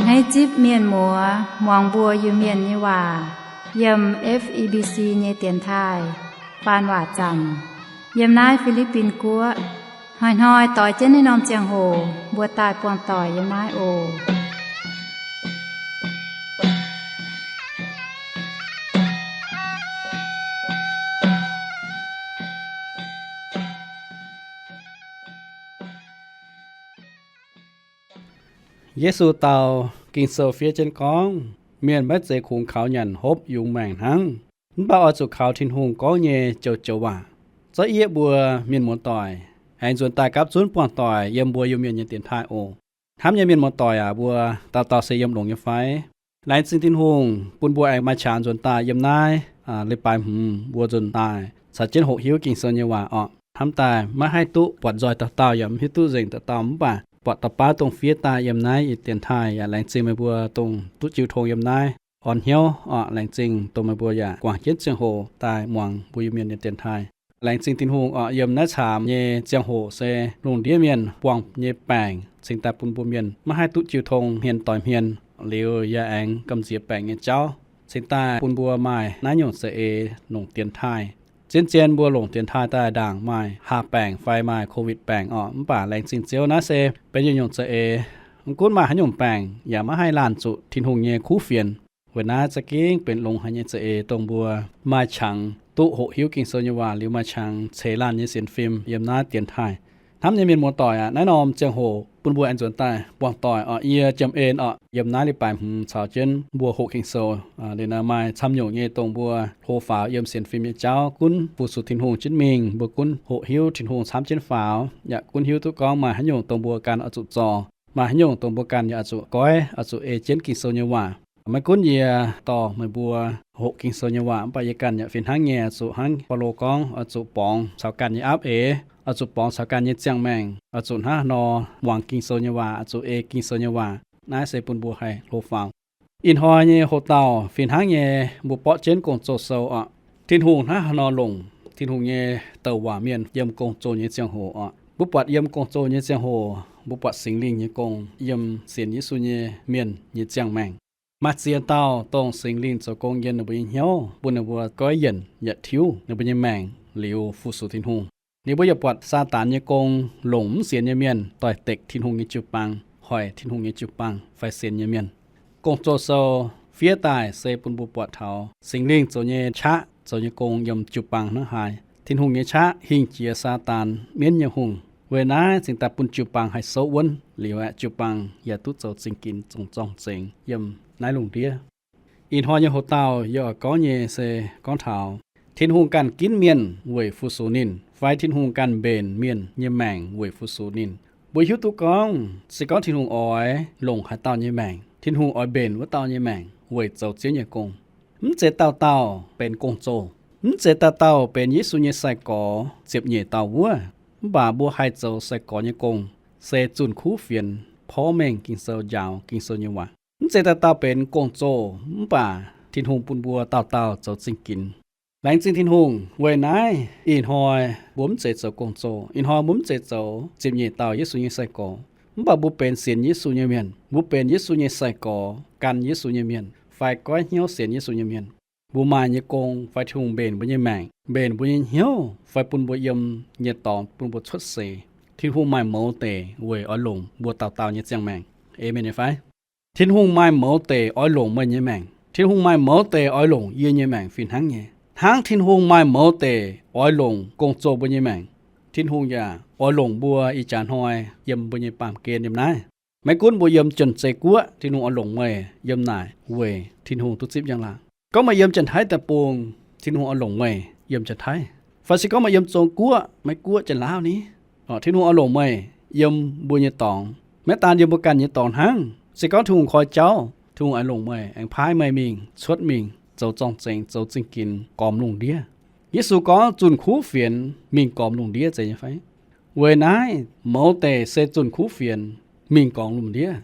Hneiv zipv mienh muoz muangx mbuo Iu-Mienh nyei waac yiem F E B C nyei dienx taaih faan waac zanc yiem naaiv Fi^li^bin Guoqv. Hnoi-hnoi doix jienv naaiv norm ziangh hoc mbuo daaih buangh doic yiem naaiv oc. Yesu dau Ging-Sou fiev jienv gorngv, mienh maiv zeiz kungx kaux nyanc hopv yungz maengc hnangv, mv baac oix zuqc kaux Tin-Hungh gorngv nyei joux-joux waac. Zorqv yie mbuo mienh muoz-doic aengx nzuonx daaih gapv zunv buangh doic yiem mbuo Iu-Mienh nyei dienx taaih oc. Hnamv nyei mienh muoz-doic aac, mbuo dauh dauh se yiem longx nyei fai? Laengz zingh Tin-Hungh bun mbuo aengx maaih qangx nzuonx daaih yiem naaiv leiz-baaix hmz mbuo nzuonx daaih caux jienv hoqc hiuv Ging-Sou nyei waac orqc. Hnamv daaih maiv haih duqv buatc nzoih dauh dauh yaac mv hiuv duqv nzengc dauh dauh, mv baac buatc dauh baav dongh fiev daaih yiem naaiv ih dienx taaih yaac laengz zingh meih mbuo dongh duqv jiu tong yiem naaiv orn hnyouv orqc. Laengz zingh dongh meih mbuo yaac guangc jienv ziangh hoc daaih muangx mbuo Iu-Mienh nyei dienx taaih. Laengz zingh Tin-Hungh orqc, yiem naaiv caamx nyei ziangh hoc se lungh ndiev mienh buangh nyei baengc cingx daaih bun mbuo mienh maiv haih duqv jiu tong hmien doix hmien, liuz yaac aengx gamh nziex baengc nyei jauv cingx daaih bun mbuo maaih naaiv nyungc za'eix longc dienx taaih. Zien-zien mbuo longc dienx taaih daaih ndaangc maaih haa baengc fai maaih Covid baengc orqc. Mv baac laengz zingh Ziouv, naaiv se benx yietc nyungc za'eix. Mv gunv maaih haaix nyungc baengc yaac maiv haih laanh zuqc Tin-Hungh nyei kuv fienx. Weic naaiv za'gengh benx longx haic nyei za'eix dongh mbuo maaih qangx duqv hoqc hiuv Ging-Sou nyei waac liuz maaih qangx ceix laanh nyei sienx fim yiem naaiv dienx taaih. Hnamv nyei mienh muoz-doic aac, naaiv norm ziangh hoc bun mbuo aengx nzuonx daaih buangh doic orqc. Yie Jiem En orqc, yiem naaiv leiz-baaix hmz caux jienv mbuo hoqc Ging-Sou. Liuz naaiv maaih camv nyungc nyei dongh mbuo hlo faaux yiem sienx fim nyei jauv gunv fu-sux Tin-Hungh jienv mingh, mbuo gunv hoqc hiuv Tin-Hungh camv jienv faaux, yaac gunv hiuv duqv gorngv maaih haaix nyungc dongh mbuo ganh oix zuqc zorc, maaih haaix nyungc dongh mbuo ganh yaac oix zuqc goiv, oix zuqc ei jienv Ging-Sou nyei waac. Maiv gunv yie dorh meih mbuo hoqc Ging-Sou nyei waac, mv baac yie ganh yaac fih hnangv nyei oix zuqc hnangv Baulo gorngv, oix zuqc borngz caux ganh nyei aapv eix, oix zuqc borngz caux ganh nyei ziangh maengc, oix zuqc hnangv haaix nor muangx Ging-Sou nyei waac, oix zuqc ei Ging-Sou nyei waac. Naaiv se bun mbuo haih hlo faaux. Ih hnoi nyei hoc-dauh fih hnangv nyei mbuo borqv jienv Gong-Zoh Sou orqc. Tin-Hungh hnangv haaix nor longc Tin-Hungh nyei douc waac mienh yiem Gong-Zoh nyei ziangh hoc orqc. Mbuo buatc yiem Gong-Zoh nyei ziangh hoc, mbuo buatc Singx Lingh nyei gong yiem sienx Yesu nyei mienh nyei ziangh maengc. Maaih ziex dauh dongh Singx Lingh zoux gong yiem ninh mbuo nyei hnyouv, bun ninh mbuo goiv yienc yaac tiuv ninh mbuo nyei maengc liuz fu-sux Tin-Hungh. Ninh mbuo yaac buatc Saadaan nyei gong longc mv sienx nyei mienh doix-dekc Tin-Hungh nyei jiu-baang, hoic Tin-Hungh nyei jiu-baang fai sienx nyei mienh. Gong-Zoh Sou fiev daaih se bun mbuo buatc taux Singx Lingh zoux nyei qaqv zoux nyei gong yiem jiu-baang hnangv haaix. Tin-Hungh nyei qaqv hingh jiex Saadaan mienv nyei hungh. Weic naaiv cingx daaih bun jiu-baang haih souv wuonv liuz aeqv, jiu-baang yaac duqv zoux zingh ginx zongc zorng-zengx yiem naaiv lungh ndiev. Ih hnoi nyei hoc-dauh yie oix gorngv nyei se gorngv taux Tin-Hungh ganh ginv mienh weic fu-sux ninh, fai Tin-Hungh ganh mbenc mienh nyei maengc weic fu-sux ninh. Mbuo hiuv duqv gorngv se gorngv Tin-Hungh oix longc haaix dauh nyei maengc, Tin-Hungh oix mbenc wuov dauh nyei maengc weic zoux Ziouv nyei gong. Mv zeiz dauh dauh benx gong-zoh. Mv zeiz dauh dauh benx Yesu nyei sai-gorx ziepc nyeic dauh wuov. Mv baac mbuo haih zoux sai-gorx nyei gong se zunh kuv fienx, porv mengh Ging-Sou, njaaux Ging-Sou nyei waac. Mv zeiz dauh dauh benx gong-zoh, mv baac Tin-Hungh bun mbuo dauh dauh zoux zingh ginx. Laengz zingh Tin-Hungh. Weic naaiv ih hnoi mbuo mv zeiz zoux gong-zoh. Ih hnoi mbuo mv zeiz zoux ziepc nyeic dauh Yesu nyei sai-gorx. Mv baac mbuo benx sienx Yesu nyei mienh. Mbuo benx Yesu nyei sai-gorx, gan Yesu nyei mienh, fai goiv hnyouv sienx Yesu nyei mienh. Mbuo maaih nyei gong fai Tin-Hungh mbenc mbuo nyei maengc, mbenc mbuo nyei hnyouv, fai bun mbuo yiem nyei dorngx bun mbuo cuotv seix, Tin-Hungh maaih mouz deic weic oix longc mbuo dauh dauh nyei ziangh maengc. Aamen nyei fai? Tin-Hungh maaih mouz deic oix longc meih nyei maengc. Tin-Hungh maaih mouz deic oix longc yie nyei maengc fih hnangv nyei. Hnangv Tin-Hungh maaih mouz deic oix longc gong-zoh mbuo nyei maengc, Tin-Hungh yaac oix longc mbuo ih jaax hnoi yiem mbuo nyei baamh gen yiem naaiv. Maiv gunv mbuo yiem Janx-Zei Guoqv, Tin-Hungh oix longc meih yiem naaic weic Tin-Hungh duqv zipv njang-laangc. Gorngv meih yiem Janx-Taiv Deic-Bung, Tin-Hungh oix longc meih yiem Janx-Taiv. Fai se gorngv meih yiem Zong-Guoqv, Meiv-Guoqv, Janx-Laauv ni, Tin-Hungh oix longc meih yiem mbuo nyei dorngx. Maiv daan yiem mbuo ganh nyei dorngx hnangv, se gorngv Tin-Hungh koi jauv, Tin-Hungh oix longc meih, aengx paaiv meih mingh cuotv mingh zoux zorng-zengx, zoux zingh ginx, gormx lungh ndiev. Yesu gorngv zunh kuv fienx mingh gormx lungh ndiev, zeiz nyei fai? Weic naaiv mouz deic se zunh kuv fienx mingh gormx lungh ndiev.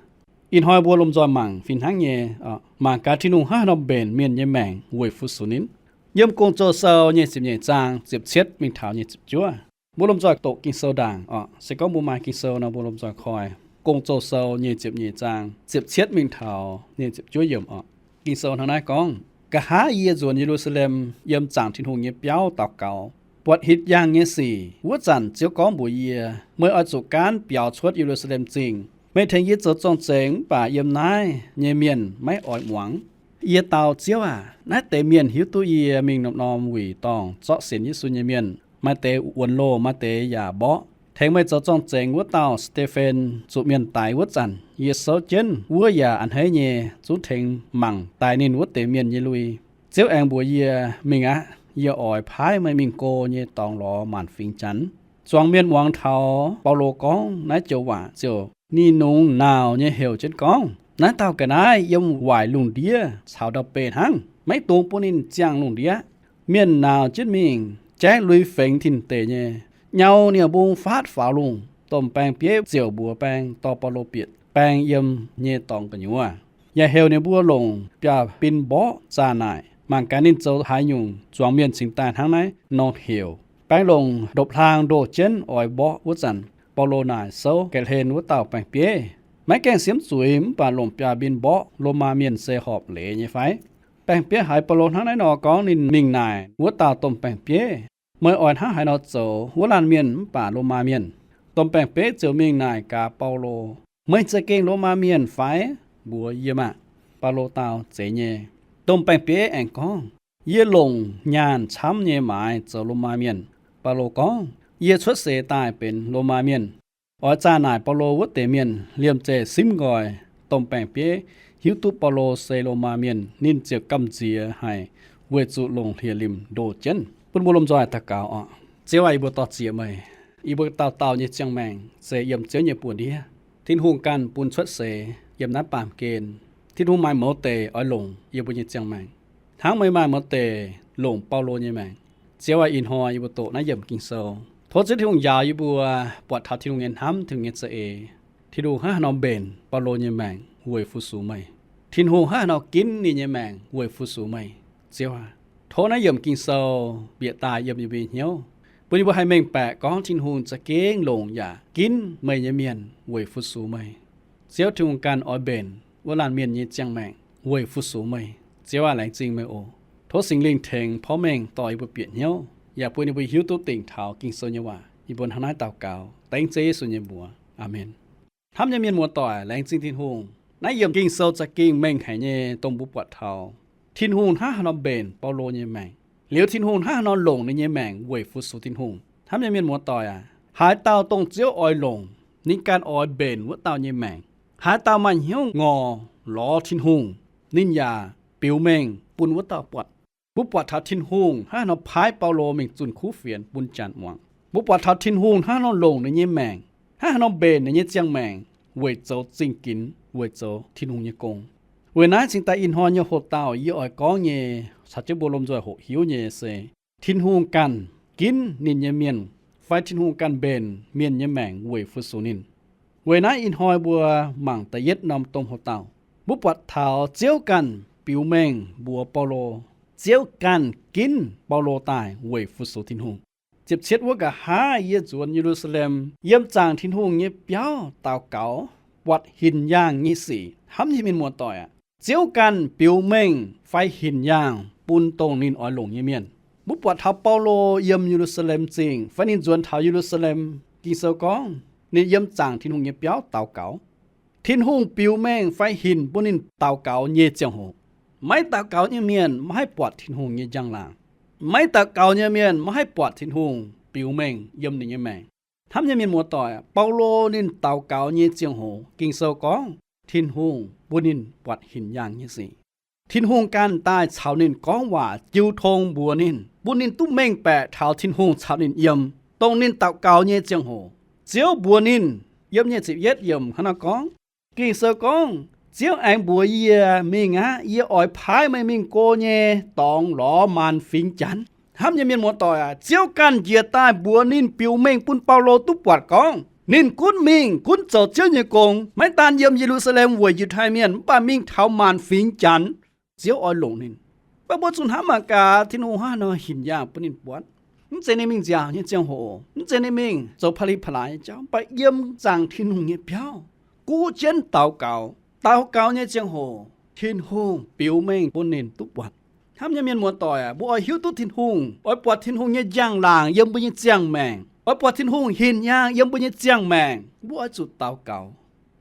Ih hnoi mbuo lomh nzoih mangc fih hnangv nyei, mangc gaax Tin-Hungh hnangv haaix nor mbenc mienh nyei maengc weic fu-sux ninh. Yiem Gong-Zoh Sou nyei ziepc nyeic zaang ziepc cietv mingh taux nyei ziepc juov, mbuo lomh nzoih doqc Ging-Sou ndaangc oc. Se gorngv mbuo maaih Ging-Sou nor, mbuo lomh nzoih koi. Gong-Zoh Sou nyei ziepc nyeic zaang ziepc cietv mingh taux nyei ziepc juov yiemc oc. Ging-Sou hnangv naaiv gorngv, Nqa'haav yie nzuonx Ye^lu^saa^lem, yiem zaangc Tin-Hungh nyei biauv daux gaux, buatc hinc yaangh nyei sic. Wuov zanc Ziouv gorngv mbuox yie, Meih oix zuqc gaanv biaux cuotv Ye^lu^saa^lem Zingh. Meih tengx yie zoux zorng-zengx mv baac yiem naaiv nyei mienh maiv oix muangx. Yie dau, Ziouv aac, naaiv deix mienh hiuv duqv yie mingh norm-norm wuic dorngh zorqv sienx Yesu nyei mienh. Maaih deix wuonx loh, maaih deix yaac mborqv. Tengx meih zoux zorng-zengx wuov dauh Saa^te^fen zuqc mienh daix wuov zanc, yie souv jienv wuov yaac a'hneiv nyei zungv tengx mangc daix ninh wuov deix mienh nyei lui. Ziouv aengx mbuox yie, Mingh aqv. Yie oix paaiv meih mingh go nyei dorngx lorz maanc fingx Janx. Zuangx mienh muangx taux Baulo gorngv naaiv joux waac ziouc ninh nungx nauc nyei heuc jienv gorngv, Naaiv dauh ga'naaiv yiem waaic lungh ndiev caux ndau-beih hnangv. Maiv dungx bun ninh ziangh lungh ndiev. Mienh nauc jienv mingh, jaeqv lui fengx tin-deic nyei, nyau niouh mbung faatv faaux lungh. Domh baeng-bieiv ziouc mbuox baeng dorh Baulo bieqc baeng yiem nyei dorngx gu'nyuoz, yaac heuc ninh mbuo longc biaav-bin mborqv zaah naaic, mangc gaax ninh zoux haaix nyungc. Zuangx mienh cingx daaih hnangv naaiv nor heuc. Baeng longc ndopv-hlaang ndoh jienv oix mborqv wuov zanc, Baulo naaic souv ga'hlen wuov dauh baeng-bieiv, Maiv gaengh siemv zuiz mv baac longc biaav-bin mborqv Lomaa Mienh se horpc leiz nyei fai? Baeng-bieiv haiz Baulo hnangv naaiv nor gorngv, ninh mingh naaic wuov dauh domh baeng-bieiv, Meih oix hnangv haaix nor zoux, wuov laanh mienh mv baac Lomaa Mienh? Domh baeng-bieiv ziouc mingh naaic gaax Baulo, Meih za'gengh Lomaa Mienh fai? Mbuox yie maah! Baulo dau, Zeiz nyei. Domh baeng-bieiv aengx gorngv, Yie longc nyaanh camv nyei maaiz zoux Lomaa Mienh. Baulo gorngv, Yie cuotv seix daaih benx Lomaa Mienh. Oix zaah naaic Baulo wuov deix mienh liemh zeih simv nqoi. Domh baeng-bieiv hiuv duqv Baulo se Lomaa Mienh, ninh ziouc gamh nziex haic weic zuqc longc hlieqv-limc ndoh jienv. Bun mbuo lomh nzoih daux gaux oc. Ziouv aac, yie mbuo dor-ziec meih. Yie mbuo dauh dauh nyei ziangh maengc se yiem Ziouv nyei buoz-ndiev. Tin-Hungh ganh bun cuotv seix yiem naaiv baamh gen. Tin-Hungh maaih mouz deic oix longc yie mbuo nyei ziangh maengc, hnangv meih maaih mouz deic longc Baulo nyei maengc. Ziouv aac, ih hnoi yie mbuo doqc naaiv yiemc Ging-Sou. Tov Ziouv Tin-Hungh njaaux yie mbuo buatc taux Tin-Hungh nyei hnamv, Tin-Hungh nyei za'eix. Tin-Hungh hnangv haaix nor mbenc Baulo nyei maengc weic fu-sux meih. Tin-Hungh hnangv haaix nor ginv ninh nyei maengc weic fu-sux meih. Ziouv aac, tov naaiv yiemc Ging-Sou bieqc daaih yiem yie mbuo nyei hnyouv, bun yie mbuo haih mengh baeqc gorngv Tin-Hungh za'gengh longc yaac ginv meih nyei mienh weic fu-sux meih. Ziouv, Tin-Hungh ganh oix mbenc wuov laanh mienh nyei ziangh maengc weic fu-sux meih. Ziouv aac, laengz zingh meih oc. Tov Singx Lingh tengx porv mengh dorh yie mbuo bieqc hnyouv, yaac bun yie mbuo hiuv duqv dingc taux Ging-Sou nyei waac. Yie mbuo hnangv naaiv daux gaux dengv Ziouv Yesu nyei mbuox. Aamen. Hnamv nyei mienh muoz-doic, laengz zingh Tin-Hungh. Naaiv yiemc Ging-Sou za'gengh mengh haic nyei dongh mbuo buatc taux Tin-Hungh hnangv haaix nor mbenc Baulo nyei maengc, liuz Tin-Hungh hnangv haaix nor longc ninh nyei maengc weic fu-sux Tin-Hungh. Hnamv nyei mienh muoz-doic aac, haaix dauh dongh Ziouv oix longc, ninh ganh oix mbenc wuov dauh nyei maengc. Haaix dauh maaih hnyouv ngorc lorz Tin-Hungh, ninh yaac biux mengh bun wuov dauh buatc. Mbuo buatc taux Tin-Hungh hnangv haaix nor paaiv Baulo mingh zunh kuv fienx bun janx muangx. Mbuo buatc taux Tin-Hungh hnangv haaix nor longc ninh nyei maengc, hnangv haaix nor mbenc ninh nyei ziangh maengc weic zoux zingh ginx, weic zoux Tin-Hungh nyei gong. Weic naaiv cingx daaih ih hnoi nyei hoc dauh yie oix gorngv nyei caux jienv mbuo lomh nzoih hoqc hiuv nyei se, Tin-Hungh ganh ginv ninh nyei mienh, fai Tin-Hungh ganh mbenc mienh nyei maengc weic fu-sux ninh. Weic naaiv ih hnoi mbuo mangc da'yietv norm domh hoc dauh. Mbuo buatc taux Ziouv ganh biux mengh mbuox Baulo, Ziouv ganh ginv Baulo daaih weic fu-sux Tin-Hungh. Ziepc cietv wuov, Nqa'haav yie nzuonx Ye^lu^saa^lem, yiem zaangc Tin-Hungh nyei biauv daux gaux, buatc hinc yaangh nyei sic. Hnamv nyei mienh muoz-doic aac, Ziouv ganh biux mengh fai hinc yaangh bun dongh ninh oix longc nyei mienh. Mbuo buatc taux Baulo yiem Ye^lu^saa^lem Zingh fai ninh nzuonx taux Ye^lu^saa^lem, Ging-Sou gorngv ninh yiem zaangc Tin-Hungh nyei biauv daux gaux. Tin-Hungh biux mengh fai hinc bun ninh daux gaux nyei ziangh hoc. Maiv daux gaux nyei mienh maiv haih buatc Tin-Hungh nyei njang-laangc. Maiv daux gaux nyei mienh maiv haih buatc Tin-Hungh biux mengh yiem ninh nyei maengc. Hnamv nyei mienh muoz-doic, Baulo ninh daux gaux nyei ziangh hoc, Ging-Sou gorngv Tin-Hungh bun ninh buatc hinc yaangh nyei sic. Tin-Hungh ganh daaih caux ninh gorngv waac, jiu tong mbuox ninh, bun ninh duqv mengh baeqc taux Tin-Hungh caux ninh yiem, dongh ninh daux gaux nyei ziangh hoc. Ziouv mbuox ninh, yiem nyei ziepc yietv yiemc hnangv naaiv gorngv, Ging-Sou gorngv, Ziouv aengx mbuox yie, Mingh aqv. Yie oix paaiv meih mingh go nyei dorngx lorz maanc fingx Janx. Hnamv nyei mienh muoz-doic aac, Ziouv ganh njiec daaih mbuox ninh, biux mengh bun Baulo duqv buatc gorngv ninh gunv mingh gunv zoux Ziouv nyei gong, maiv daan yiem Ye^lu^saa^lem weic Yiutai Mienh, mv baac mingh taux maanc fingx Janx. Ziouv oix longc ninh. Mv baac mbuo zuqc hnamv mangc gaax Tin-Hungh hnangv haaix nor hinc yaangh bun ninh buatc. Mv zeiz ninh mingh nziaauc nyei ziangh hoc, mv zeiz ninh mingh zoux pa'li pa'laaix nyei jauv, mv baac yiem zaangc Tin-Hungh nyei biauv, guv jienv daux gaux. Daux gaux nyei ziangh hoc Tin-Hungh biux mengh bun ninh duqv buatc. Hnamv nyei mienh muoz-doic aac, mbuo oix hiuv duqv Tin-Hungh, oix buatc Tin-Hungh nyei njang-laangc yiem mbuo nyei ziangh maengc, oix buatc Tin-Hungh hinc yaangh yiem mbuo nyei ziangh maengc, mbuo oix zuqc daux gaux.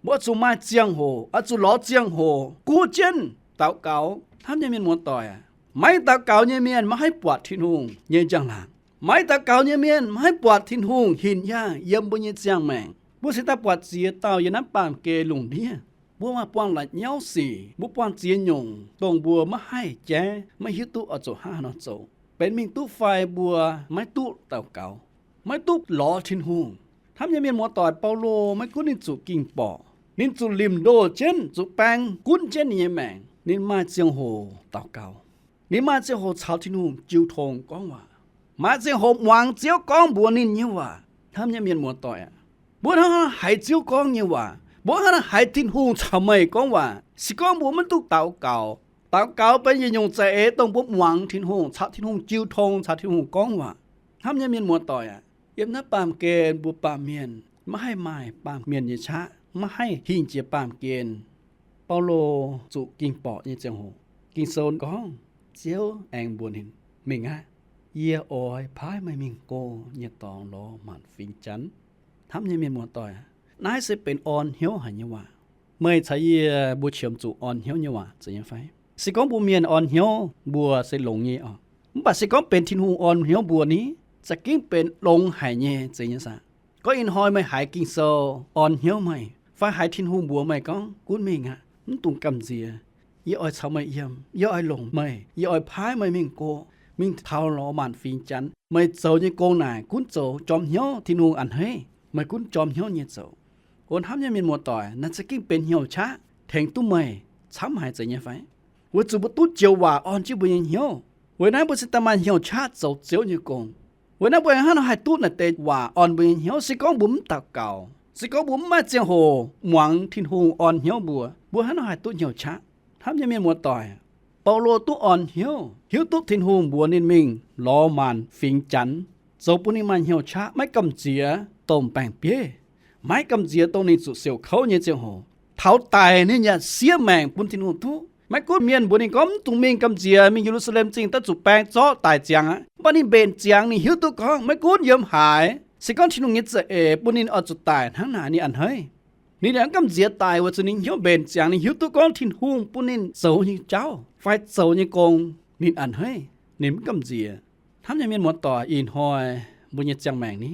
Mbuo oix zuqc maaih ziangh hoc, oix zuqc lorz ziangh hoc guv jienv daux gaux. Hnamv nyei mienh muoz-doic aac, maiv daux gaux nyei mienh maiv haih buatc Tin-Hungh nyei njang-laangc. Maiv daux gaux nyei mienh maiv haih buatc Tin-Hungh hinc yaangh yiem mbuo nyei ziangh maengc. Mbuo se daaih buatc ziex dauh yiem naaiv baamh gen lungh ndiev, mbuo maaih buangh la'nyauv sic, mbuo buangh ziex nyungc, dongh mbuo maiv haih jaiv, maiv hiuv duqv oix zuqc hnangv haaix nor zoux, benx mingh duqv fai mbuo maiv duqv daux gaux, maiv duqv lorz Tin-Hungh. Hnamv nyei mienh muoz-doic, Baulo maiv gunv ninh zuqc ging-borqc, ninh zuqc limh ndoh jienv, zuqc baeng gunv jienv ninh nyei maengc, ninh maaih ziangh hoc daux gaux. Ninh maaih ziangh hoc caux Tin-Hungh jiu tong gorngv waac, maaih ziangh hoc muangx Ziouv gorngv mbuox ninh nyei waac. Hnamv nyei mienh muoz-doic aac, mbuo hnangv haaix haiz Ziouv gorngv nyei waac? Mbuo hnangv haaix haiz Tin-Hungh caux meih gorngv waac? Se gorngv mbuo maiv duqv daux gaux, daux gaux benx yietc nyungc za'eix dongh mbuo muangx Tin-Hungh, caux Tin-Hungh jiu tong, caux Tin-Hungh gorngv waac. Hnamv nyei mienh muoz-doic aac, yiem naaiv baamh gen mbuo baamh mienh maiv haih maaih baamh mienh nyei qaqv, maiv haih hingh jiex baamh gen. Baulo zuqc ging-borqc nyei ziangh hoc, Ging-Sou gorngv, Ziouv aengx mbuox ninh, Mingh aqv. Yie oix paaiv meih mingh go nyei dorngx lorz maanc fingx Janx. Hnamv nyei mienh muoz-doic aac, naaiv se benx orn hnyouv haic nyei waac. Meih caux yie mbuo qiemx zuqc orn hnyouv nyei waac zeiz nyei fai? Se gorngv mbuo mienh orn hnyouv mbuo se longx nyei oc. Mv baac se gorngv benx Tin-Hungh orn hnyouv mbuo ni, za'gengh benx longx haic nyei zeiz nyei saah? Gorngv ih hnoi meih haiz Ging-Sou orn hnyouv meih, fai haiz Tin-Hungh mbuox meih gorngv, Gunv mingh aqv, mv dungx gamh nziex. Yie oix caux meih yiem, yie oix longc meih, yie oix paaiv meih mingh go, mingh taux lorz maanc fingx Janx. Meih zoux nyei gong naaic gunv zoux jorm hnyouv, Tin-Hungh a'hneiv. Meih gunv jorm hnyouv nyei zoux. O hnamv nyei mienh muoz-doic, naaiv za'gengh benx hnyouv qaqv tengx duqv meih camv haic zeiz nyei fai? Weic zuqc mbuo duqv joux waac orn jienv mbuo nyei hnyouv. Weic naaiv mbuo cingx daaih maaih hnyouv qaqv zoux Ziouv nyei gong. Weic naaiv mbuo aengx hnangv nor haih duqv naaiv deix waac orn mbuo nyei hnyouv. Se gorngv mbuo mv daux gaux, se gorngv mbuo mv maaih ziangh hoc muangx Tin-Hungh orn hnyouv mbuo, mbuo hnangv nor haih duqv hnyouv qaqv. Hnamv nyei mienh muoz-doic, Baulo duqv orn hnyouv, hiuv duqv Tin-Hungh mbuox ninh mingh lorz maanc fingx Janx, zoux bun ninh maaih hnyouv qaqv, maiv gamh nziex domh baeng-bieiv, maiv gamh nziex dongh ninh zuqc siouc kouv nyei ziangh hoc. Taux daic ninh yaac siev maengc bun Tin-Hungh duqv. Maiv gunv mienh mbuox ninh gorngv, Mv dungx mingh, gamh nziex, mingh Ye^lu^saa^lem Zingh daaih zuqc baeng zorqv daic ziangx aqv. Mv baac ninh mbenc ziangx, ninh hiuv duqv gorngv maiv gunv yiem haaix, se gorngv Tin-Hungh nyei za'eix bun ninh oix zuqc daic hnangv naaic, ninh a'hneiv. Ninh yaac mv gamh nziex daic weic zuqc ninh hnyouv mbenc ziangx, ninh hiuv duqv gorngv Tin-Hungh bun ninh zoux nyei jauv fai zoux nyei gong, ninh a'hneiv, ninh mv gamh nziex. Hnamv nyei mienh muoz-doic, ih hnoi mbuo nyei ziangh maengc ni,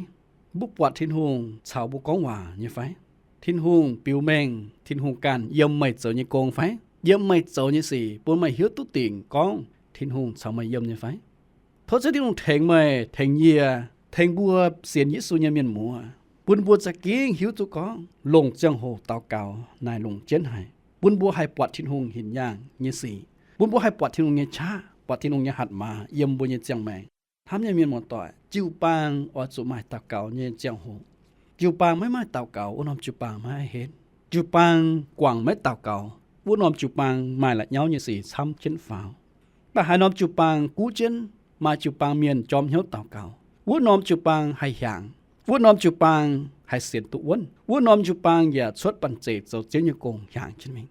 mbuo buatc Tin-Hungh caux mbuo gorngv waac nyei fai? Tin-Hungh biux mengh, Tin-Hungh ganh yiem meih zoux nyei gong fai? Yiem meih zoux nyei sic bun meih hiuv duqv dingc gorngv Tin-Hungh caux meih yiem nyei fai? Tov Ziouv Tin-Hungh tengx meih, tengx yie, tengx mbuo sienx Yesu nyei mienh muoz, bun mbuo za'gengh hiuv duqv gorngv longc ziangh hoc daux gaux naaic longc jienv haic, bun mbuo haih buatc Tin-Hungh hinc yaangh nyei sic, bun mbuo haih buatc Tin-Hungh nyei qaqv, buatc Tin-Hungh nyei hatc maaz yiem mbuo nyei ziangh maengc. Hnamv nyei mienh muoz-doic, jiu-baang oix zuqc maaih daux gaux nyei ziangh hoc. Jiu-baang maiv maaih daux gaux, wuov norm jiu-baang maiv haih henv. Jiu-baang guangc maiv daux gaux, wuov norm jiu-baang maaih la'nyauv nyei sic camv jienv faaux. Mv baac haaix norm jiu-baang guv jienv, maaih jiu-baang mienh jorm hnyouv daux gaux, wuov norm jiu-baang haih hiaangx, wuov norm jiu-baang haih sienx duqv wuonv, wuov norm jiu-baang yaac cuotv banh zeic zoux Ziouv nyei gong hiaangx jienv mingh.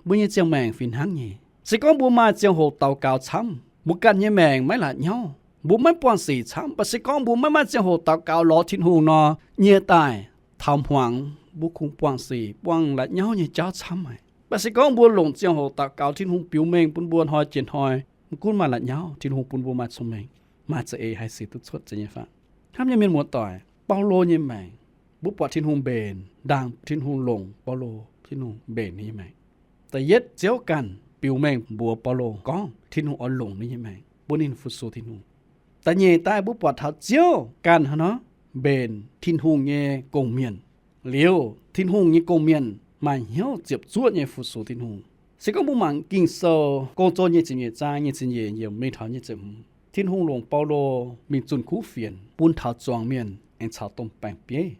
Mbuo nyei ziangh maengc fih hnangv nyei. Se gorngv mbuo maaih ziangh hoc daux gaux camv, mbuo ganh nyei maengc maiv la'nyauv, mbuo maiv buangh sic camv. Mv baac se gorngv mbuo maiv maaih ziangh hoc daux gaux lorz Tin-Hungh nor, nyie daaih taux hmuangx mbuo kungx buangh sic, buangh la'nyauv nyei jauv camv haic. Mv baac se gorngv mbuo longc ziangh hoc daux gaux, Tin-Hungh biux mengh bun mbuo hnoi jiex hnoi, mv gunv maaih la'nyauv, Tin-Hungh bun mbuo maaih cong-mengh, maaih za'eix haih sic duqv cuotv, zeiz nyei fai? Hnamv nyei mienh muoz-doic, Baulo nyei maengc, mbuo buatc Tin-Hungh mbenc, ndaangc Tin-Hungh longc Baulo, Tin-Hungh mbenc ninh nyei maengc. Da'yietv, Ziouv ganh biux mengh mbuox Baulo gorngv Tin-Hungh oix longc ninh nyei maengc bun ninh fu-sux Tin-Hungh. Da'nyeic daaih mbuo buatc taux Ziouv ganh hnangv nor mbenc Tin-Hungh nyei gong-mienh. Liuz, Tin-Hungh nyei gong-mienh maaih hnyouv ziepc zuoqv nyei fu-sux Tin-Hungh. Se gorngv mbuo mangc Ging-Sou Gong-Zoh nyic ziepc nyeic zaang nyic ziepc nyeic yiemc mingh taux nyic ziepc hmz, Tin-Hungh longc Baulo mingh zunh kuv fienx bun taux zuangx mienh aengx caux domh baeng-bieiv.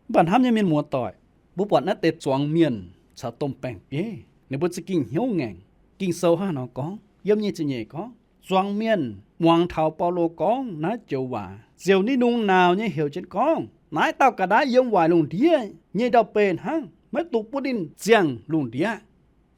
Mv baac hnamv nyei mienh muoz-doic, mbuo buatc naaiv deix zuangx mienh caux domh baeng-bieiv ninh mbuo za'gengh hnyouv ngaengc. Ging-Sou hnangv haaix nor gorngv? Yiem nyic ziepc nyeic gorngv, zuangx mienh muangx taux Baulo gorngv naaiv joux waac, ziouc ninh nungx nauz nyei heuc jienv gorngv, Naaiv dauh ga'naaiv yiem waaic lungh ndiev nyei ndau-beih hnangv. maiv dungx bun ninh ziangh lungh ndiev.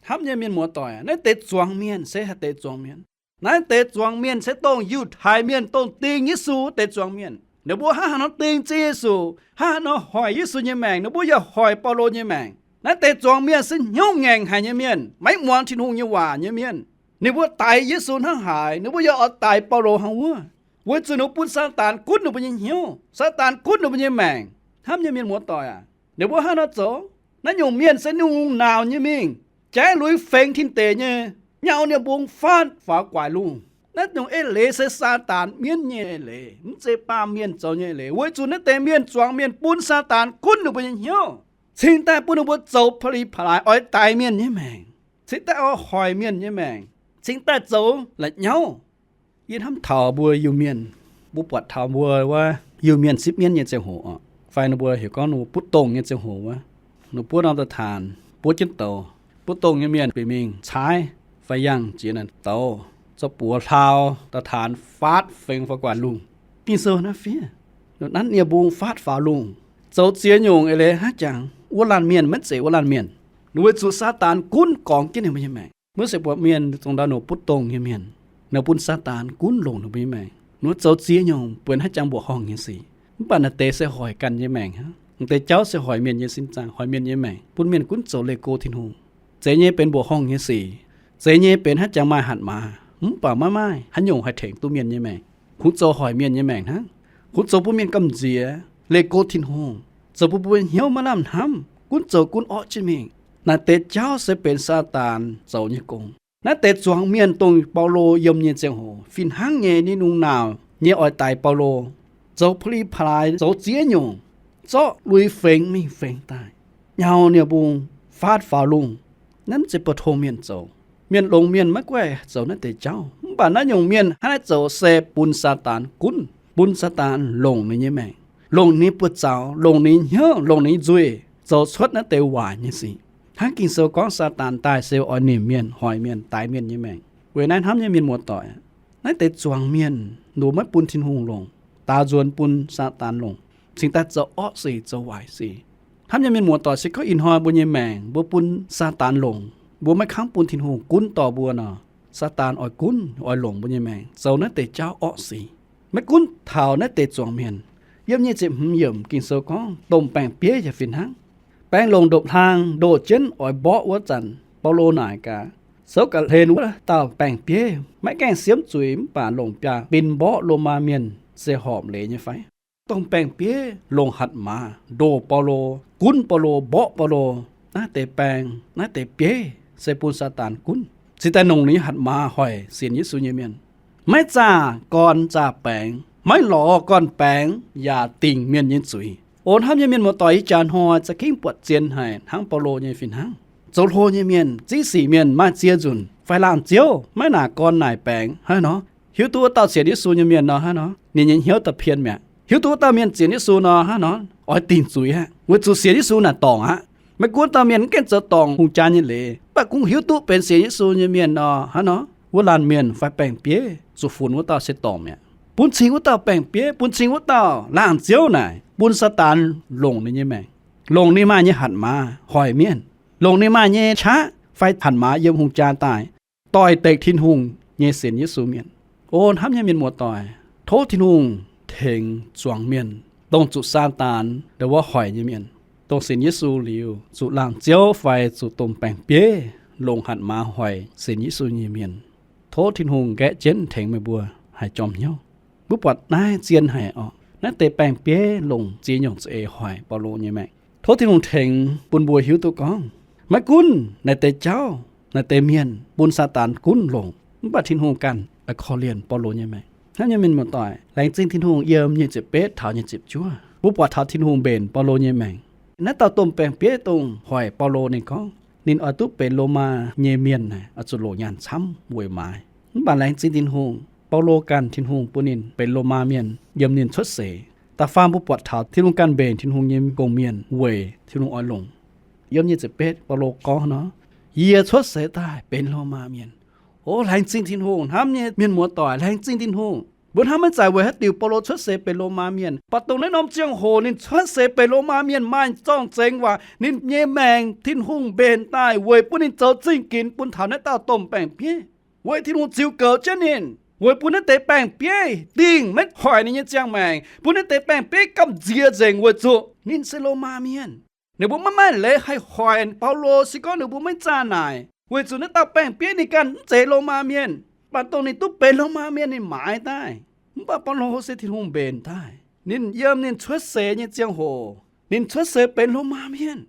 Hnamv nyei mienh muoz-doic, naaiv deix zuangx mienh se haaix deix zuangx mienh? Naaiv deix zuangx mienh se dongh Yiutai Mienh, dongh ding Yesu deix zuangx mienh. Ninh mbuo hnangv haaix nor ding Ziouv Yesu, hnangv haaix nor hoic Yesu nyei maengc, ninh mbuo yaac hoic Baulo nyei maengc. Naaiv deix zuangx mienh se hnyouv ngaengc haic nyei mienh, maiv muangx Tin-Hungh nyei waac nyei mienh. Ninh mbuo daix Yesu hnangv haaix, ninh mbuo yaac oix daix Baulo hnangv wuov, weic zuqc ninh mbuo bun Saadaan gunv ninh mbuo nyei hnyouv, Saadaan gunv ninh mbuo nyei maengc. Hnamv nyei mienh muoz-doic aac, ninh mbuo hnangv haaix nor zoux? Naaiv nyungc mienh se nungh nauz nyei mingh, jaiv lui fengx tin-deic nyei, nyau ninh mbung faatv faaux guaix lungh. Naaiv nyungc eix leiz se Saadaan mienv nyei eix leiz, mv zeiz baamh mienh zoux nyei eix leiz, weic zuqc naaiv deix mienh zuangx mienh bun Saadaan gunv ninh mbuo nyei hnyouv, cingx daaih bun ninh mbuo zoux pa'li pa'laaix oix daix mienh nyei maengc, cingx daaih oix hoic mienh nyei maengc, cingx daaih zoux la'nyauv. Yie hnamv taux mbuo Iu-Mienh, mbuo buatc taux mbuo wuov Iu-Mienh sipv mienv nyei ziangh hoc oc, fai ninh mbuo heuc gorngv ninh mbuo butv dongh nyei ziangh hoc wuov, ninh buov norm da'taanx, buov jienv douz, butv dongh nyei mienh bieqc mingh caaiv fai yangh jiex naaic douz, zorqv buoz hlau da'taanx faatv fengx faaux guaix lungh. Ging-Sou naaiv fiev, nanv nie-mbung faatv faaux lungh, zoux ziex nyungc eix leiz hnangv jangx wuov laanh mienh maiv zeiz wuov laanh mienh. Ninh weic zuqc Saadaan gunv gorngx jienv ninh mbuo nyei maengc. Maiv se buatc mienh zong ndau ninh butv dongh nyei mienh, ninh bun Saadaan gunv longc ninh mbuo nyei maengc, ninh zoux ziex nyungc bueix hnangv jangx mbuoqc horngh nyei sic. Mv baac naaiv deix se hoic ganh nyei maengc hnangv. Naaiv deix jauv se hoic mienh nyei sin zaangc, hoic mienh nyei maengc, bun mienh gunv zoux leih go Tin-Hungh. Zeiz nyei benx mbuoqc horngh nyei sic, zeiz nyei benx hnangv jangx maaih hatc maaz, mv baac maiv maaih haaix nyungc haih tengx duqv mienh nyei maengc. Kungx zoux hoic mienh nyei maengc hnangv. Kungx zoux bun mienh gamh nziex, leih go Tin-Hungh, zoux bun mbuo hnyouv maiv lamh hnamv, gunv zoux gunv orqv jienv mingh. Naaiv deix jauv se benx Saadaan zoux nyei gong. Naaiv deix zuangx mienh dongh Baulo yiem nyei ziangh hoc fih hnangv nyei, ninh nungh nauz nyei oix daix Baulo, zoux pa'li pa'laaix, zoux ziex nyungc, zorqv lui fengx mingh fengx daaih, nyau nie-mbung, faatv faaux lungh. Naaiv mv zeiz pou-tong mienh zoux. Mienh longx mienh maiv guaih zoux naaiv deix jauv. Mv baac naaiv nyungc mienh hnangv naaiv zoux se bun Saadaan gunv, bun Saadaan longc ninh nyei maengc, longc ninh buoz-zaux, longc ninh hnyouv, longc ninh nzuih, zoux cuotv naaiv deix waaic nyei sic. Hnangv Ging-Sou gorngv Saadaan daaih se oix nimc mienh, hoic mienh, daix mienh nyei maengc. Weic naaiv hnamv nyei mienh muoz-doic, naaiv deix zuangx mienh ninh mbuo maiv bun Tin-Hungh longc, daaux nzuonx bun Saadaan longc, cingx daaih zoux orqv sic, zoux waaic sic. Hnamv nyei mienh muoz-doic, se gorngv ih hnoi mbuo nyei maengc mbuo bun Saadaan longc, mbuo maiv kangv bun Tin-Hungh gunv dorh mbuo nor, Saadaan oix gunv, oix longc mbuo nyei maengc zoux naaiv deix jauv orqv sic. Maiv gunv taux naaiv deix zuangx mienh. Yiem nyic ziepc hmz yiemc Ging-Sou gorngv domh baeng-bieiv yaac fih hnangv. Baeng longc ndopv-hlaang ndoh jienv oix mborqv wuov zanc, Baulo naaic gaax, souv ga'hlen wuov dauh baeng-bieiv maiv gaengh siemv zuiz mv baac longc biaa bin mborqv Lomaa mienh se horpc leiz nyei fai? Domh baeng-bieiv longc hatc maaz ndoh Baulo, gunv Baulo, mborqv Baulo. Naaiv deix baeng, naaiv deix bieiv se bun Saadaan gunv, cingx daaih longc ninh nyei hatc maaz hoic sienx Yesu nyei mienh. Maiv zaah gorn zaah baengx, maiv lorz gorn-baengx yaac dingc mienh nyei zuiz. O hnamv nyei mienh muoz-doic, ih jaax hnoi za'gengh buatc zien haic hnangv Baulo nyei fih hnangv. Zoux hlo nyei mienh, ziqv sic mienh maaih ziex nzunc fai laangh ziouv maiv naaic gorn naaic baengx hnangv nor, hiuv duqv wuov dauh sienx Yesu nyei mienh nor hnangv nor, ninh nyei hnyouv da'pien mi'aqv. Hiuv duqv wuov dauh mienh sienx Yesu nor hnangv nor, oix dingc zuiz aqv, weic zuqc sienx Yesu naaic dorngc aqv. Maiv gunv dauh mienh mv gaengh zoux dorngc hungh jaa nyei leiz, mv baac kungx hiuv duqv benx sienx Yesu nyei mienh nor hnangv nor, wuov laanh mienh fai baeng-bieiv zuqc funx wuov dauh se dorngc mi'aqv. Bun cing wuov dauh baeng-bieiv, bun cing wuov dauh laangh ziouv naaic, bun Saadaan longc ninh nyei maengc, longc ninh maaih nyei hatc maaz hoic mienh, longc ninh maaih nyei qaqv fai hatc maaz yiem hungh jaa daaih doix-dekc Tin-Hungh nyei sienx Yesu mienh. O hnamv nyei mienh muoz-doic, tov Tin-Hungh tengx zuangx mienh, dongh zuqc Saadaan ndongc wuov hoic nyei mienh, dongh sienx Yesu liuz zuqc laangh ziouv fai zuqc domh baeng-bieiv longc hatc maaz hoic sienx Yesu nyei mienh. Tov Tin-Hungh nqaeqv jienv tengx meih mbuo haih jorm hnyouv. Mbuo buatc naaiv zien haic orqc. Naaiv deix baeng-bieiv longc ziex nyungc za'eix hoic Baulo nyei maengc. Tov Tin-Hungh tengx bun mbuo hiuv duqv gorngv, maiv gunv naaiv deix jauv, naaiv deix mienh bun Saadaan gunv longc, mv baac Tin-Hungh ganh korv-lienh Baulo nyei maengc. Hnamv nyei mienh muoz-doic, laengz zingh Tin-Hungh yiem nyic ziepc betv taux nyic ziepc juov, mbuo buatc taux Tin-Hungh mbenc Baulo nyei maengc. Naaiv dauh domh baeng-bieiv dongh hoic Baulo ninh gorngv, ninh oix duqv benx Lomaa nyei mienh naaic, oix zuqc longc nyaanh camv weic maaiz. Mv baac laengz zingh Tin-Hungh, Baulo ganh Tin-Hungh bun ninh benx Lomaa mienh yiem ninh cuotv seix. Da'faam mbuo buatc taux Tin-Hungh ganh mbenc Tin-Hungh nyei gong-mienh weic Tin-Hungh oix longc. Yiem nyic ziepc betv Baulo gorngv nor, yie cuotv seix daaih benx Lomaa mienh. O laengz zingh Tin-Hungh, hnamv nyei mienh muoz-doic, laengz zingh Tin-Hungh. Mbuo hnamv maiv zeiz weic haaix diuc Baulo cuotv seix benx Lomaa Mienh, mv baac dongh naaiv norm ziangh hoc ninh cuotv seix benx Lomaa Mienh maaih zorng-zengx waac ninh nyei maengc Tin-Hungh mbenc daaih weic bun ninh zoux zingh ginx bun taux naaiv dauh domh baeng-bieiv, weic Tin-Hungh ziux goux jienv ninh, weic bun naaiv deix baeng-bieiv dingh maiv hoic ninh nyei ziangh maengc, bun naaiv deix baeng-bieiv gamh nziex nzengc weic zuqc ninh se Lomaa Mienh. Ninh mbuo maiv maaih leiz haih hoic Baulo, se gorngv ninh mbuo maiv zaah naaic, weic zuqc naaiv dauh baeng-bieiv ninh ganh mv zeiz Lomaa Mienh, mv baac dongh ninh duqv benx Lomaa Mienh ninh maaiz daaih. Mv baac Baulo se Tin-Hungh mbenc daaih. Ninh yiem ninh cuotv seix nyei ziangh hoc, ninh cuotv seix benx Lomaa Mienh.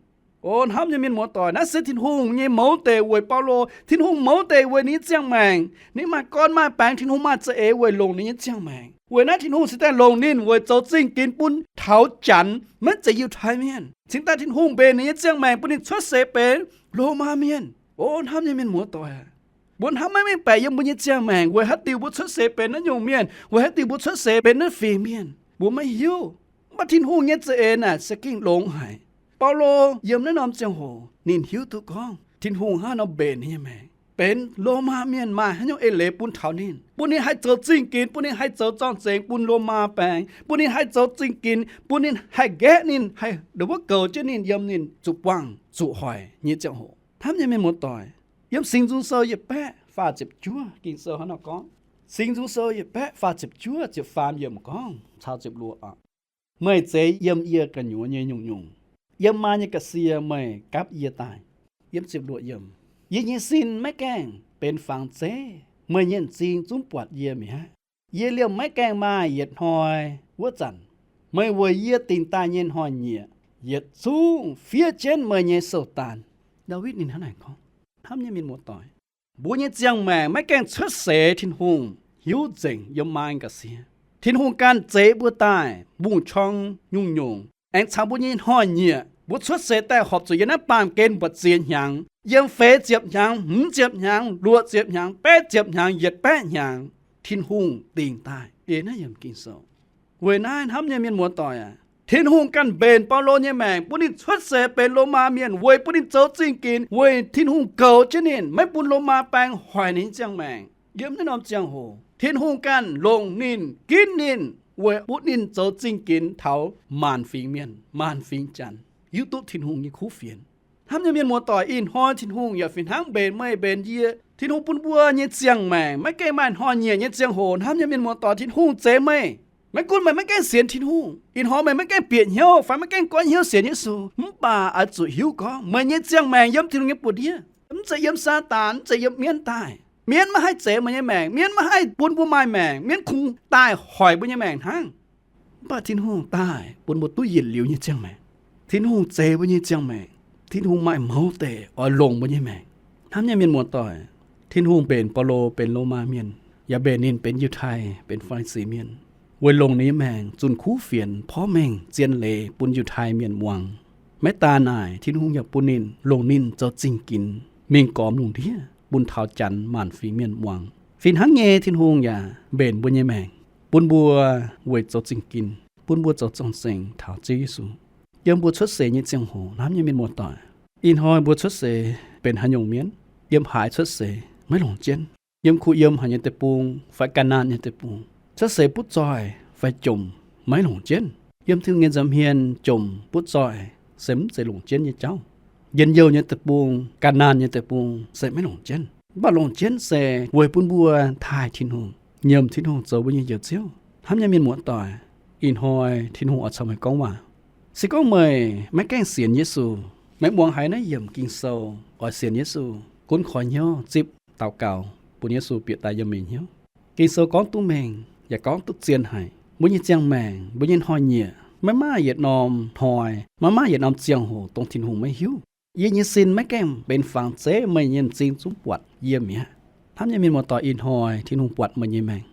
O hnamv nyei mienh muoz-doic, naaiv se Tin-Hungh nyei mouz deic weic Baulo. Tin-Hungh mouz deic weic ninh nyei ziangh maengc. Ninh maaih gorn maaih baengx, Tin-Hungh maaih za'eix weic longc ninh nyei ziangh maengc. Weic naaiv Tin-Hungh cingx daaih longc ninh weic zoux zingh ginx bun taux Janx, maiv zeiz Yiutai Mienh. Cingx daaih Tin-Hungh mbenc ninh nyei ziangh maengc bun ninh cuotv seix benx Lomaa Mienh. O hnamv nyei mienh muoz-doic, mbuo hnamv maiv mengh baeqc yiem mbuo nyei ziangh maengc weic haaix diuc mbuo cuotv seix benx naaiv nyungc mienh, weic haaix diuc mbuo cuotv seix benx naaiv fingx mienh, mbuo maiv hiuv. Mv baac Tin-Hungh nyei za'eix naaic se gengh longx haic. Baulo yiem naaiv norm ziangh hoc ninh hiuv duqv gorngv Tin-Hungh hnangv nor mbenc ninh nyei maengc, benx Lomaa Mienh maaih haaix nyungc eix leiz bun taux ninh, bun ninh haih zoux zingh ginx, bun ninh haih zoux zorng-zengx bun Lomaa baeng, bun ninh haih zoux zingh ginx, bun ninh haih nqaeqv ninh, haih ndongc wuov goux jienv ninh yiem ninh zuqc buangh zuqc hoic nyei ziangh hoc. Hnamv nyei mienh muoz-doic, yiem Singx Nzung Sou yietc baeqv faah ziepc juov Ging-Sou hnangv nor gorngv, Singx Nzung Sou yietc baeqv faah ziepc juov ziepc faam yiemc gorngv caux ziepc luoqc, Meih zeix yiem yie gu'nyuoz nyei nyungc-nyungc. Yiem maa nyei ga'sie meih gapv yie daaih. Yie nyei sin maiv gaengh benx fangx zeiv, meih nyei m'zing zungv buatc yie mi'aqv. Yie liemh maiv gaengh maaih yietc hnoi wuov zanc, meih weic yie dingc daaih nyei hnoi-nyieqc yietc zungv fiev jienv meih nyei sou-daan. Ndaawitv ninh hnangv naaic gorngv. Hnamv nyei mienh muoz-doic, mbuo nyei ziangh maengc maiv gaengh cuotv seix Tin-Hungh hiuv nzengc yiem maa ga'sie. Tin-Hungh ganh zeix mbuo daaih mbungv-qorng nyungc-nyungc, aengx caux mbuo nyei hnoi-nyieqc. Mbuo cuotv seix daaih horpc zuqc yiem naaiv baamh gen mbu'ziex hnyangx, yiem feix ziepc hnyangx, hmz ziepc hnyangx, luoqc ziepc hnyangx, betv ziepc hnyangx, yietc baeqv hnyangx, Tin-Hungh dingc daaih ei naaiv yiemc Ging-Sou. Weic naaiv hnamv nyei mienh muoz-doic aac, Tin-Hungh ganh mbenc Baulo nyei maengc bun ninh cuotv seix benx Lomaa Mienh weic bun ninh zoux zingh ginx, weic Tin-Hungh goux jienv ninh, maiv bun Lomaa baeng hoic ninh nyei ziangh maengc. Yiem naaiv norm ziangh hoc Tin-Hungh ganh longc ninh, ginv ninh, weic bun ninh zoux zingh ginx taux maanc fingx mienh, maanc fingx Janx hiuv duqv Tin-Hungh nyei kuv fienx. Hnamv nyei mienh muoz-doic, ih hnoi Tin-Hungh yaac fih hnangv mbenc meih mbenc yie. Tin-Hungh bun mbuo nyei ziangh maengc maiv gaengh maaih hnoi-nyieqc nyei ziangh hoc. Hnamv nyei mienh muoz-doic, Tin-Hungh zeix meih. Maiv gunv meih maiv gaengh sienx Tin-Hungh, ih hnoi meih maiv gaengh bieqc hnyouv fai maiv gaengh goiv hnyouv sienx Yesu, mv baac oix zuqc hiuv gorngv meih nyei ziangh maengc yiem Tin-Hungh nyei buoz-ndiev, mv zeiz yiem Saadaan, mv zeiz yiem mienv daaih. Mienv maiv haih zeix meih nyei maengc, mienv maiv haih bun mbuo maaih maengc, mienv kungx daaih hoic mbuo nyei maengc hnangv. Mv baac Tin-Hungh daaih bun mbuo duqv yietc liuz nyei ziangh maengc. Tin-Hungh zeix mbuo nyei ziangh maengc. Tin-Hungh maaih mouz deic oix longc mbuo nyei maengc. Hnamv nyei mienh muoz-doic, Tin-Hungh mbenc Baulo benx Lomaa Mienh, yaac mbenc ninh benx Yiutai, benx Faa^li^si Mienh, weic longc ninh nyei maengc zunh kuv fienx porv mengh zien leiz bun Yiutai Mienh muangx. Maiv daan naaic, Tin-Hungh yaac bun ninh, longc ninh zoux zingh ginx mingh gormx lungh ndiev bun taux Janx maanc fingx mienh muangx. Fih hnangv nyei, Tin-Hungh yaac mbenc mbuo nyei maengc, bun mbuo weic zoux zingh ginx, bun mbuo zoux zorng-zengx taux Ziouv Yesu. Yiem mbuo cuotv seix nyei ziangh hoc, hnamv nyei mienh muoz-doic, ih hnoi mbuo cuotv seix benx haaix nyungc mienh? Yiem haaix cuotv seix maiv longc jienv. Yiem kuh yiem haic nyei deic-bung fai ga'naanh nyei deic-bung cuotv seix butv zoih fai jomc maiv longc jienv. Yiem Tin-Hungh nyei nza'hmien jomc butv zoih se mv zeiz longc jienv nyei jauv. Njien-youh nyei deic-bung, ga'naanh nyei deic-bung se maiv longc jienv. Mv baac longc jienv se weic bun mbuo taaih Tin-Hungh, nyiemc Tin-Hungh zoux mbuo nyei Njoux Ziouv. Hnamv nyei mienh muoz-doic, ih hnoi Tin-Hungh oix caux meih gorngv waac. Se gorngv meih maiv gaengh sienx Yesu, meih muangx haiz naaiv yiemc Ging-Sou oix sienx Yesu, gunv koi hnyouv zipv daux gaux bun Yesu bieqc daaih yiem meih hnyouv. Ging-Sou gorngv duqv mengh yaac gorngv duqv zien haic. Mbuo nyei ziangh maengc, mbuo nyei hnoi-nyieqc, maiv maaih yietc norm hnoi, maiv maaih yietc norm ziangh hoc dongh Tin-Hungh maiv hiuv. Yie nyei sin maiv gaengh benx fangx zeiv, meih nyei m'zing zungv buatc yie mi'aqv. Hnamv nyei mienh muoz-doic, ih hnoi Tin-Hungh buatc meih nyei maengc.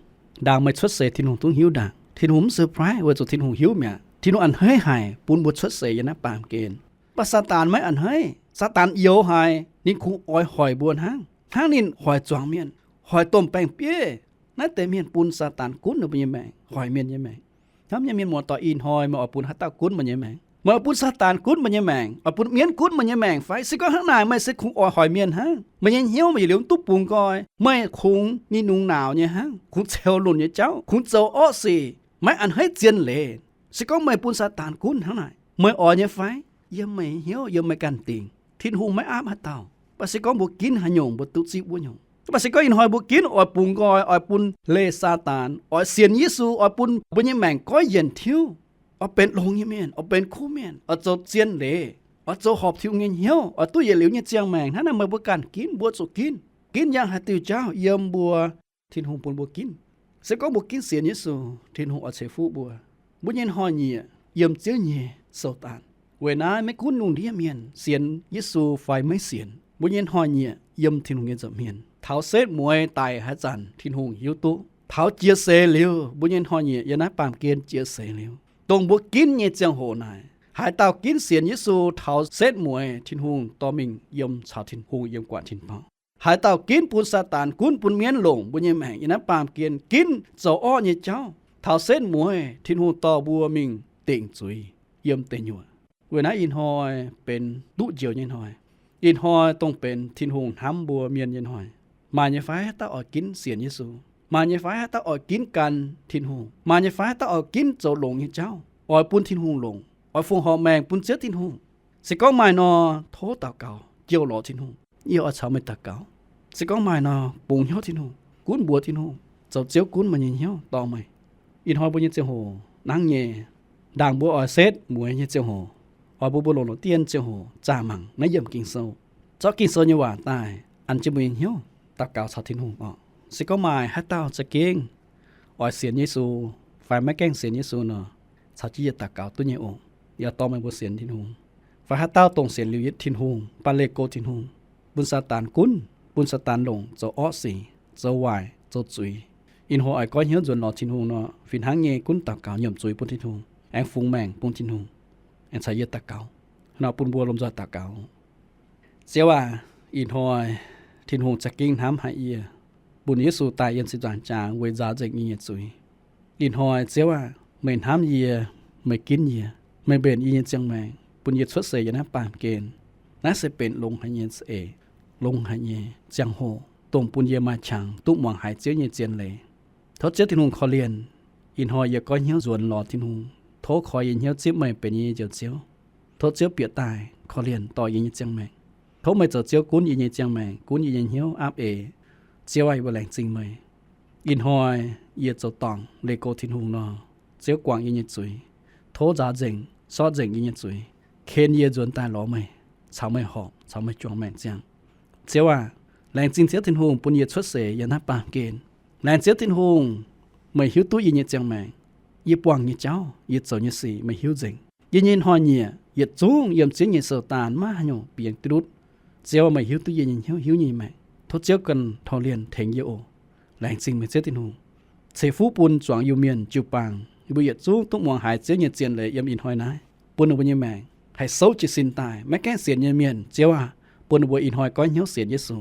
Ndaangc meih cuotv seix Tin-Hungh zungv hiuv ndaangc. Tin-Hungh mv surprise weic zuqc Tin-Hungh hiuv mi'aqv. Tin-Hungh a'hneiv haic bun mbuo cuotv seix yiem naaiv baamh gen. Mv baac Saadaan maiv a'hneiv. Saadaan youx haic, ninh kungx oix hoic mbuo hnangv, hnangv ninh hoic zuangx mienh, hoic domh baeng-bieiv. Naaiv deix mienh bun Saadaan gunv ninh mbuo nyei maengc, hoic mienh nyei maengc. Hnamv nyei mienh muoz-doic, ih hnoi meih oix bun haaix dauh gunv meih nyei maengc? Meih oix bun Saadaan gunv meih nyei maengc, oix bun mienv gunv meih nyei maengc fai? Se gorngv hnangv naaic, meih se kungx oix hoic mienh hnangv. Meih nyei hnyouv meih yietc liuz mv duqv bungx nqoi. Meih kungx ninh nungx nauc nyei hnangv, kungx ceux lunc nyei jauv, kungx zoux orqv sic, maiv a'hneiv zien leiz. Se gorngv meih bun Saadaan gunv hnangv naaic, meih oix nyei fai? Yiem meih hnyouv, yiem meih ganh dingc. Tin-Hungh maiv aapv haaix dauh. Mv baac se gorngv mbuo ginv haaix nyungc, mbuo duqv zipv wuov nyungc. Mv baac se gorngv ih hnoi mbuo ginv oix bungx nqoi, oix bun leih Saadaan, oix sienx Yesu, oix bun mbuo nyei maengc goiv yienc tiuv, oix benx longx nyei mienh, oix benx kuv mienh, oix zoux zien leiz, oix zoux horpc Tin-Hungh nyei hnyouv, oix duqv yietc liuz nyei ziangh maengc, hnangv naaic meih mbuo ganh ginv, mbuo zuqc ginv. Ginv yangh haaix diuh jauv yiem mbuo, Tin-Hungh bun mbuo ginv. Se gorngv mbuo ginv sienx Yesu, Tin-Hungh oix ceix fuqv mbuo. Mbuo nyei hnoi-nyieqc yiem Ziouv nyei sou-daan. Weic naaiv maiv gunv lungh ndiev mienh sienx Yesu fai maiv sienx, mbuo nyei hnoi-nyieqc yiem Tin-Hungh nyei nza'hmien. Taux setv mueiz daic haaix zanc Tin-Hungh hiuv duqv. Taux jiex seix liuz, mbuo nyei hnoi-nyieqc yiem naaiv baamh gen jiex seix liuz, dongh mbuo ginv nyei ziangh hoc naaic, haaix dauh ginv sienx Yesu taux setv mueiz, Tin-Hungh dorh mingh yiem caux Tin-Hungh yiem guangc tin-dorngh. Haaix dauh ginv bun Saadaan gunv, bun mienv longc mbuo nyei maengc yiem naaiv baamh gen, ginv zoux orqv nyei jauv, taux setv mueiz Tin-Hungh dorh mbuo mingh dingc zuiz yiem deic nyuoqc. Weic naaiv ih hnoi benx duqv njoux nyei hnoi. Ih hnoi dongh benx Tin-Hungh hnamv mbuo mienh nyei hnoi. Maaih nyei fai haaix dauh oix ginv sienx Yesu? Maaih nyei fai haaix dauh oix ginv gan Tin-Hungh? Maaih nyei fai haaix dauh oix ginv zoux longx nyei jauv, oix bun Tin-Hungh longc, oix fongc horc maengc bun Ziouv Tin-Hungh? Se gorngv maaih nor, tov daux gaux jouh lorz Tin-Hungh. Yie oix caux meih daux gaux. Se gorngv maaih nor, bungx hnyouv Tin-Hungh, gunv mbuox Tin-Hungh, zoux Ziouv gunv meih nyei hnyouv dorh meih. Ih hnoi mbuo nyei ziangh hoc nangv nyei, ndaangc mbuo oix setv mueiz nyei ziangh hoc, oix bun mbuo longc longc dien ziangh hoc zaah mangc naaiv yiemc Ging-Sou. Zorqv Ging-Sou nyei waac daaih an jienv mbuo nyei hnyouv daux gaux caux Tin-Hungh oc. Se gorngv maaih haaix dauh za'gengh oix sienx Yesu fai maiv gaengh sienx Yesu nor, caux jienv yie daux gaux duqv nyei oc. Yaac dorh meih mbuo sienx Tin-Hungh. Fai haaix dauh dongh sienx liuz Tin-Hungh, mv baac leih go Tin-Hungh, bun Saadaan gunv, bun Saadaan longc zoux orqv sic, zoux waaic, zoux zuiz, ih hnoi oix goiv hnyouv nzuonx lorz Tin-Hungh nor, fih hnangv nyei gunv daux gaux nyiemc zuiz bun Tin-Hungh, aengx fungx maengc bun Tin-Hungh, aengx caux yie daux gaux. Hnangv nor bun mbuo lomh nzoih daux gaux. Ziouv aac, ih hnoi Tin-Hungh za'gengh hnamv haic yie, bun Yesu daaih yiem ziepc nzaangc jaax weic nzaaux nzengc yie nyei zuiz. Ih hnoi Ziouv aac, meih hnamv yie, meih ginv yie, meih mbenc yie nyei ziangh maengc, bun yie cuotv seix yiem naaiv baamh gen. Naaiv se benx longx haic nyei za'eix, longx haic nyei ziangh hoc, dongh bun yie maaih qangx duqv muangx haiz Ziouv nyei zien leiz. Tov Ziouv Tin-Hungh korv-lienh. Ih hnoi yie goiv hnyouv nzuonx lorz Tin-Hungh, tov koi yie hnyouv zipv meih benx yie nyei Njoux Ziouv. Tov Ziouv bieqc daaih korv-lienh dorh yie nyei ziangh maengc. Tov meih zoux Ziouv gunv yie nyei ziangh maengc, gunv yie nyei hnyouv aapv eix. Ziouv aac, yie mbuo laengz zingh meih. Ih hnoi yie zoux dorngc leih go Tin-Hungh nor, Ziouv guangc yie nyei zuiz. Tov nzaaux nzengc, sortv nzengc yie nyei zuiz, ken yie nzuonx daaih lorz meih, caux meih horpc, caux meih juangc maengc ziangh. Ziouv aac, laengz zingh Ziouv Tin-Hungh bun yie cuotv seix yiem naaiv baamh gen. Laengz Ziouv Tin-Hungh, meih hiuv duqv yie nyei ziangh maengc. Yie buangh nyei jauv, yie zoux nyei sic meih hiuv nzengc. Yie nyei hnoi-nyieqc yietc zungv yiem Ziouv nyei sou-daan, maiv haaix nyungc bingx duqv ndutv. Ziouv, meih hiuv duqv yie nyei hnyouv, hiuv nyei maengc. Tov Ziouv ganh korv-lienh tengx yie oc. Laengz zingh meih Ziouv Tin-Hungh. Ceix fuqv bun zuangx Iu-Mienh jiu-baang, yie mbuo yietc zungv duqv muangx haiz Ziouv nyei zien leiz yiem ih hnoi naaiv. Bun ninh mbuo nyei maengc haih souv jiez sin daaih. Maiv gaengh sienx nyei mienh, Ziouv aac, bun ninh mbuo ih hnoi goiv hnyouv sienx Yesu.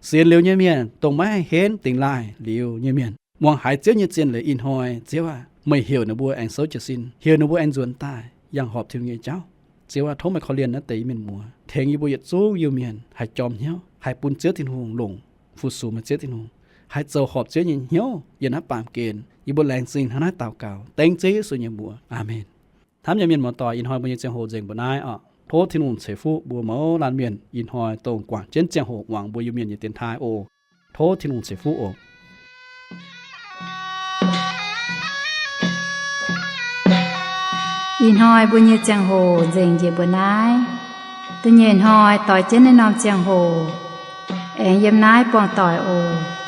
Sienx liuz nyei mienh, dongh maiv haih henv dingx laaih liuz nyei mienh, muangx haiz Ziouv nyei zien leiz ih hnoi, Ziouv aac, meih heuc ninh mbuo aengx souv jiez sin, heuc ninh mbuo aengx nzuonx daaih yangh horpc Tin-Hungh nyei jauv. Ziouv aac, tov meih korv-lienh naaiv deix mienh muoz, tengx yie mbuo yietc zungv Iu-Mienh haih jorm hnyouv, haih bun Ziouv Tin-Hungh longc, fu-sux meih Ziouv Tin-Hungh, haih zoux horpc Ziouv nyei hnyouv yiem naaiv baamh gen. Yie mbuo laengz zingh hnangv naaiv daux gaux dengv Ziouv Yesu nyei mbuox. Aamen. Hnamv nyei mienh muoz-doic, ih hnoi mbuo nyei ziangh hoc nzengc mbuo naaiv oc. Tov Tin-Hungh ceix fuqv mbuo mouz laanh mienh ih hnoi dongh guangc jienv ziangh hoc muangx mbuo Iu-Mienh nyei dienx taaih oc. Tov Tin-Hungh ceix fuqv oc. Ih hnoi mbuo nyei ziangh hoc nzengc njiec mbuo naaiv. Da'nyeic hnoi doix jienv naaiv norm ziangh hoc aengx yiem naaiv buangh doic oc.